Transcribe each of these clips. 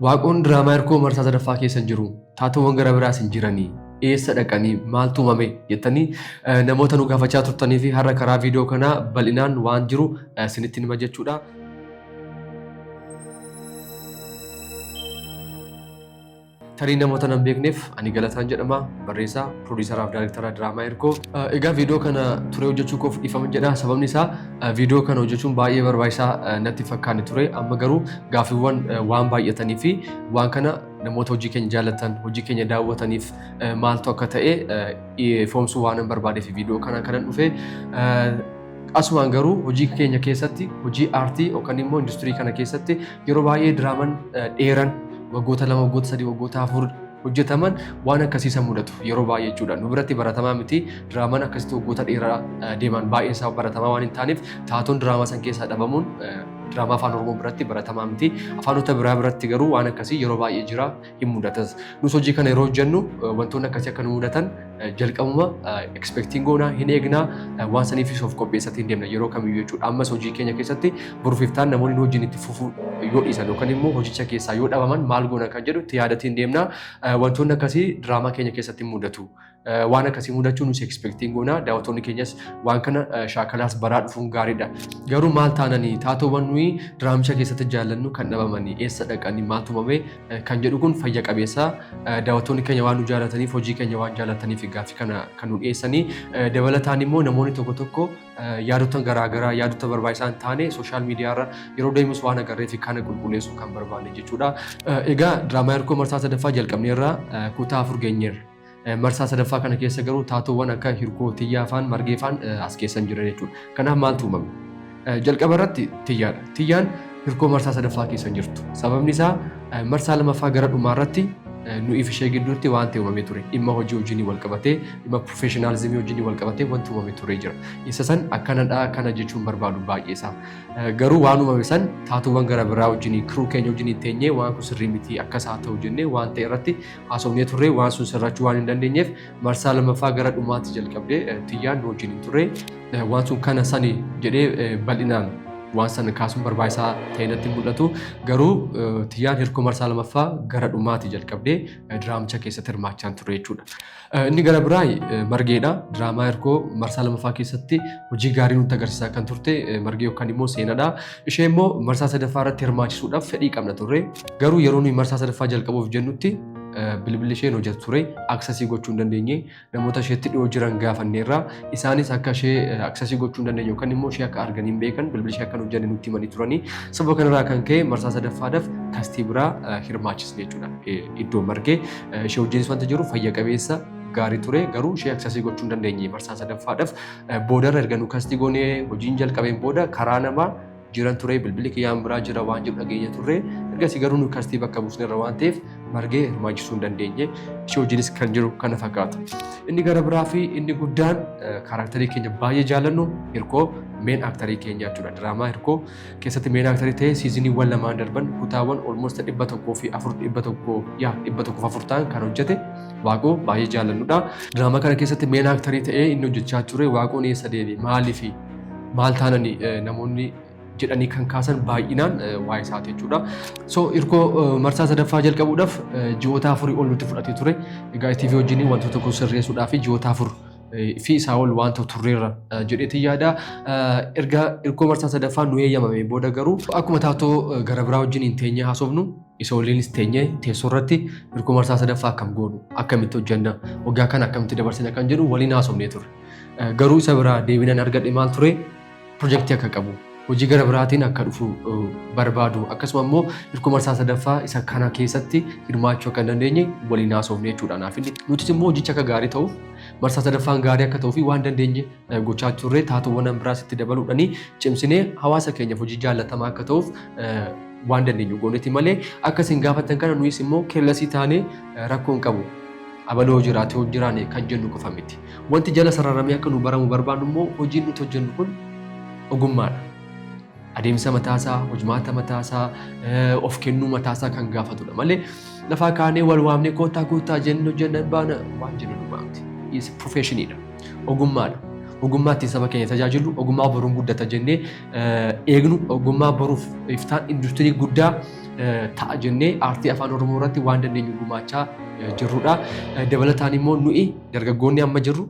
Waaqoon diraamaa Hirkoo marsaa sadaffaa keessa hin jiru. Taatoowwan gara biraas hin jiranii. Eessa dhaqanii? Maaltu uumame? Jettanii namoota nu gaafachaa turtanii fi har'a karaa viidiyoo kanaa bal'inaan waan jiru isinitti hima jechuudha. Tarii namoota nan beekneef ani Galataan jedhama. Barreessaa, piroodiisaraa fi daayirektara diraamaa Hirkoo. Egaa viidiyoo kana turee hojjechuu koof dhiifama jedha. Sababni isaa viidiyoo kana hojjechuun baay'ee barbaachisaa natti fakkaanne ture. Amma garuu gaaffiiwwan waan baay'atanii fi waan kana namoota hojii keenya jaallatan, hojii keenya daawwataniif maaltu akka ta'e ifoomsuu waan barbaadeef viidiyoo kana kanan dhufe. Asumaan garuu hojii keenya keessatti, hojii aartii yookaan immoo industirii kana keessatti yeroo baay'ee diraaman dheeran waggoota 2, waggoota 3, waggoota 4 hojjetaman waan akkasii isa mudatu yeroo baay'ee jechuudha. Nu biratti baratamaa miti. Diraamaan akkasitti waggoota dheeraa deeman baay'een isaa baratamaa waan hin taaneef taatoon diraamaa san keessaa dhabamuun diraamaa afaan Oromoo biratti baratamaa miti. Afaanota biraa biratti garuu waan akkasii yeroo baay'ee jira, hin mudatas. Nus hojii kana yeroo hojjennu wantoonni akkasii akka nu mudatan jalqabuma expecting goona, hin eegna, waan saniifis of qopheessatii hin deemna yeroo kamiyyuu jechuudha. Ammas hojii keenya keessatti boruuf iftaan namoonni nu wajjin itti fufuu yoo dhiisan yookaan immoo hojicha keessaa yoo dhabaman maal goona kan jedhu itti yaadatii hin deemna. Wantoonni akkasii diraamaa keenya keessatti mudatu. Waan akkasii mudachuu nus expecting goona. Daawwattoonni keenyas waan kana shaakalaas baraa dhufuun gaariidha. Garuu maal taananii taatoowwan nuyi diraamicha keessatti jaallannu kan dhabamanii eessa dhaqanii maaltu uumame kan jedhu kun fayya qabeessa. Daawwattoonni keenya waan nu jaallataniif, hojii keenya waan jaallataniif gaaffii kana kan nu dhiyeessanii. Dabalataan immoo namoonni tokko tokko yaadota garaagaraa, yaadota barbaachisaa hin taane sooshaal miidiyaarra yeroo deemus waan agarreef kana qulqulleessuu kan barbaanne jechuudha. Egaa diraamaa Hirkoo marsaa sadaffaa jalqabneerra, kutaa 4 geenyeerra. Marsaa sadaffaa kana keessa garuu taatoowwan akka Hirkoo, Tiyyaa faan, Margee faan as keessa hin jiran jechuudha. Kanaaf maaltu uumame? Jalqaba irratti Tiyyaadha. Tiyyaan Hirkoo marsaa sadaffaa keessa hin jirtu. Sababni isaa marsaa lamaffaa gara dhumaa irratti nu'iif ishee gidduutti waan ta'e uumamee ture. Dhimma hojii wajjin wal qabatee, dhimma professionalism wajjin wal qabatee wanti uumame ture jira. Isa san akkanadha akkana jechuun barbaadu baay'ee isaa. Garuu waan uumame san taatoowwan gara biraa wajjin, kiruu keenya wajjin teenyee waan kun sirrii miti, akkas haa ta'u jennee waan ta'e irratti haasofnee turre. Waan sun sirrachuu waan hin dandeenyeef marsaa lammaffaa gara dhumaatti jalqabdee Tiyyaan nu wajjin hin turre. Waan sun kana sani jedhee bal'inaan waan sana kaasuun barbaachisaa ta'e natti hin mul'atu. Garuu Tiyyaan Hirkoo marsaa lamaffaa gara dhumaatti jalqabdee diraamicha keessatti hirmaachaa ture jechuudha. Inni gara biraa Margeedha. Diraamaa Hirkoo marsaa lamaffaa keessatti hojii gaarii nutti agarsiisaa kan turte Margee yookaan immoo Seenadha. Ishee immoo marsaa sadaffaa irratti hirmaachisuudhaaf fedhii qabna turre. Garuu yeroo nuyi marsaa sadaffaa jalqabuuf jennutti bilbilli isheen hojjetu ture. Aksasii gochuu hin dandeenye. Namoota isheetti dhiyoo jiran gaafanneerra. Isaanis akka ishee aksasii gochuu hin dandeenye yookaan immoo ishee akka arganii hin beekan, bilbilli ishee akka hin hojjenne nutti himanii turanii. Sababa kanarraa kan ka'e marsaa sadaffaadhaaf kastii biraa hirmaachisne jechuudha. Iddoo Margee ishee wajjinis wanta jiru fayya qabeessa gaarii ture, garuu ishee aksasii gochuu hin dandeenye marsaa sadaffaadhaaf. Boodarra erga nu kastii goonee hojiin jalqabeen booda karaa namaa jiran ture, bilbilli kiyyaan biraa jira waan jedhu dhageenya turre. Ergasii garuu nu kastii bakka buusnerra waan ta'eef Margee hirmaachisuu hin dandeenye. Ishee wajjinis kan jiru kana fakkaata. Inni gara biraa fi inni guddaan kaaraaktarii keenya baay'ee jaallannu Hirkoo, meen aaktarii keenya jechuudha. Diraamaa Hirkoo keessatti meen aaktarii ta'ee siiziniiwwan lamaan darban kutaawwan olmosta 104, 100 yaa 104 ta'an kan hojjete Waaqoo baay'ee jaallannudha. Diraamaa kana keessatti meen aaktarii ta'ee inni hojjechaa ture Waaqoon eessa deeme, maaliifi maal taanani namoonni jedhanii kan kaasan baay'inaan waa'ee isaati jechuudha. So Hirkoo marsaa sadaffaa jalqabuudhaaf ji'oota afurii ol nutti fudhatee ture. Egaa TV wajjin wantoota tokko sirreessuudhaaf ji'oota 4 fi isaa ol wanta turreerra jedheetiin yaada. Erga Hirkoo marsaa sadaffaa nu eeyyamame booda garuu akkuma taatoo gara biraa wajjin hin teenyee haasofnu, isa waliinis teenyee teessoo irratti Hirkoo marsaa sadaffaa akkam goonu, akkamitti hojjenna, waggaa kana akkamitti dabarsina kan jedhu waliin haasofnee ture. Garuu isa biraa deebiin ani argadhe maal ture? Pirojektii akka qabu, hojii gara biraatiin akka dhufu barbaadu, akkasuma immoo Hirkoo marsaa sadaffaa isa kana keessatti hirmaachuu akka hin dandeenye waliin haasofne jechuudha naaf inni. Nutis immoo hojichi akka gaarii ta'uuf, marsaa sadaffaan gaarii akka ta'uu fi waan dandeenye gochaa turre. Taatoowwan biraas itti dabaluudhaan cimsinee hawaasa keenyaaf hojii jaallatamaa akka ta'uuf waan dandeenyu gooneeti malee akka isin gaafattan kana nuyis immoo keellasii taanee rakkoo hin qabu, abaloo jiraate hoo jiraane kan jennu qofa miti. Wanti jala sararamee akka nu baramu barbaannu immoo hojiin nuti hojjennu kun ogummaadha. Adeemsa mataasaa, hojmaata mataasaa, of kennuu mataasaa kan gaafatudha malee lafaa kaanee wal waamnee koottaa koottaa jennee hojjennan baana waan jennu dhugaa miti. Is professionidha. Ogummaadha. Ogummaa ittiin saba keenya tajaajilu, ogummaa boruun guddata jennee eegnu, ogummaa boruuf iftaan industirii guddaa ta'a jennee aartii Afaan Oromoo irratti waan dandeenyu gumaachaa jirrudha. Dabalataan immoo nuyi dargaggoonni amma jirru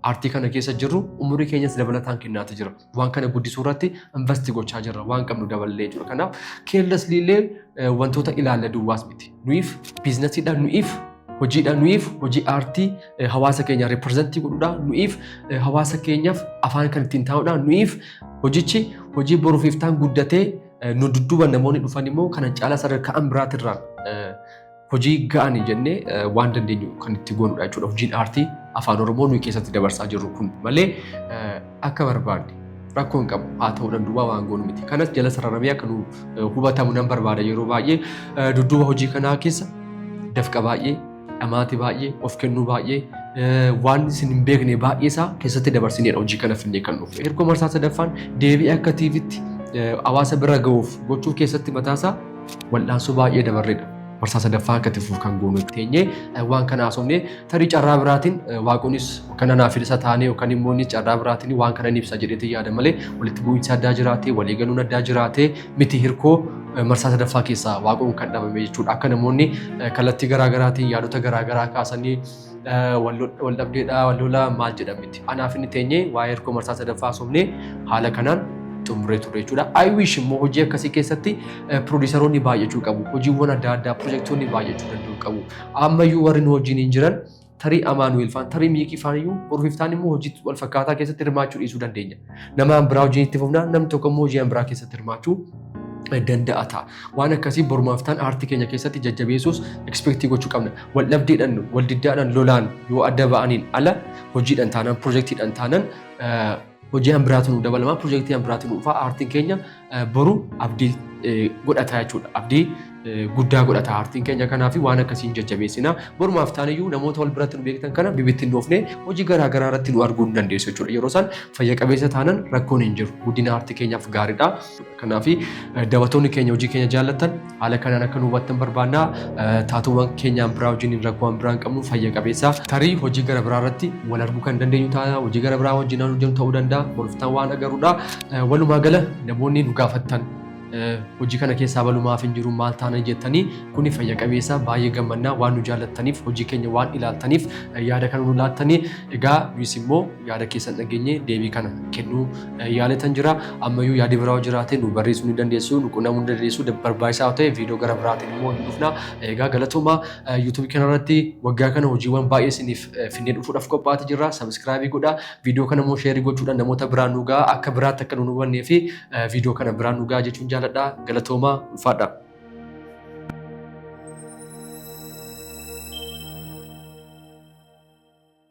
aartii kana keessa jirru umurii keenyas dabalataan kennaatu jira. Waan kana guddisuu irratti invest gochaa jirra, waan qabnu daballee jechuudha. Kanaaf carelessly illee wantoota ilaalla duwwaas miti. Nuyiif businessiidha, nuyiif hojiidha, nuyiif hojii aartii hawaasa keenya represent godhudha, nuyiif hawaasa keenyaaf afaan kan ittiin taa'udha, nuyiif hojichi hojii boruuf iftaan guddatee nu dudduuba namoonni dhufan immoo kana caalaa sadarkaa an biraatirraan hojii ga'anii jennee waan dandeenyu kan itti goonudha jechuudha. Hojiin aartii Afaan Oromoo nuyi keessatti dabarsaa jirru kun malee akka barbaanne rakkoo hin qabu haa ta'uudhaan duwwaa waan goonu miti. Kanas jala sararamee akka nu hubatamu nan barbaada. Yeroo baay'ee dudduuba hojii kanaa keessa dafqa baay'ee, dhamaati baay'ee, of kennuu baay'ee, waan isin hin beekne baay'ee isaa keessatti dabarsineedha hojii kana finnee kan dhufu. Hirkoo marsaa sadaffaan deebi'ee akka TVtti hawaasa bira ga'uuf gochuu keessatti mataasaa wal'aansoo baay'ee dabarreedha. Marsaa sadaffaa akka itti fufu kan goonu teenyee waan kana haasofnee, tarii carraa biraatiin Waaqonis kana naaf isa taanee yookaan immoo innis carraa biraatiin waan kana ni ibsa jedheetii yaada malee, walitti bu'iinsi addaa jiraatee, walii galuun addaa jiraatee miti Hirkoo marsaa sadaffaa keessaa Waaqoon kan dhabame jechuudha. Akka namoonni kallattii garaa garaatiin yaadota garaa garaa kaasanii wal dhabdeedha, wal lola maal jedhamiti. Anaaf inni teenyee waa'ee Hirkoo marsaa sadaffaa haasofnee haala kanaan xumuree ture jechuudha. I wish immoo hojii akkasii keessatti produceroonni baay'achuu qabu. Hojiiwwan adda addaa, pirojektoonni baay'achuu danda'u qabu. Ammayyuu warri nu wajjin hin jiran, tarii Amaanu'eel faan, tarii Miikii faan iyyuu boruuf iftaan immoo hojii wal fakkaataa keessatti hirmaachuu dhiisuu dandeenya. Nama biraa wajjin itti fufnaa, namni tokko immoo hojii biraa keessatti hirmaachuu danda'a ta'a. Waan akkasii borumaaf ta'an aartii keenya keessatti jajjabeessuus expect gochuu qabna. Wal dhabdeedhaan, wal diddaadhaan, lolaan yoo adda ba'aniin ala, hojiidhaan taanaan, pirojektiidhaan taanaan, hojii biraatu nu dabalama, pirojektii biraatu nu dhufa, aartiin keenya boru abdii godhata jechuudha. Abdii guddaa godhata aartiin keenya. Kanaaf waan akkasiin jajjabeessina. Borumaaf taaniyyuu namoota wal biratti nu beektan kana bibittinnoofne hojii garaa garaa irratti nu arguu ni dandeessu jechuudha. Yeroo isaan fayya qabeessa taanan rakkoon hin jiru. Guddina aartii keenyaaf gaariidha. Kanaaf daawwattoonni keenya hojii keenya jaallattan haala kanaan akka nu hubattan barbaanna. Taatuuwwan keenyaan biraa wajjin rakkoo biraa hin qabnu, fayya qabeessa. Tarii hojii gara biraa irratti wal arguu kan dandeenyu ta'a. Hojii gara biraa wajjin hojjennu ta'uu danda'a. Boroftaan waan agarruudha. Walumaa gala namoonni nu gaafattan, hojii kana keessaa balumaaf hin jiru, maal taana jettanii, kuni fayya qabeessa, baay'ee gammannaa. Waan nu jaallattaniif, hojii keenya waan ilaaltaniif, yaada kana nu laattanii, egaa nuyis immoo yaada keessan dhageenye deebii kana kennuu yaaletan jira. Ammayyuu yaadi biraa jiraate nu barreessuu ni dandeessu, nu qunnamuu ni dandeessu. Barbaachisaa ta'e viidiyoo gara biraatiin immoo hin dhufna. Egaa galatooma. YouTubeii kanarratti waggaa kana hojiiwwan baay'ee isiniif finnee dhufuudhaaf qophaa'aa jirra. Subscribe godhaa, viidiyoo kana immoo share gochuudhaan namoota biraan nu gahaa. Akka biraatti akka nu hubannee fi viidiyoo kana biraan nu gahaa jechuun jaalladha. Galatooma, ulfaadha.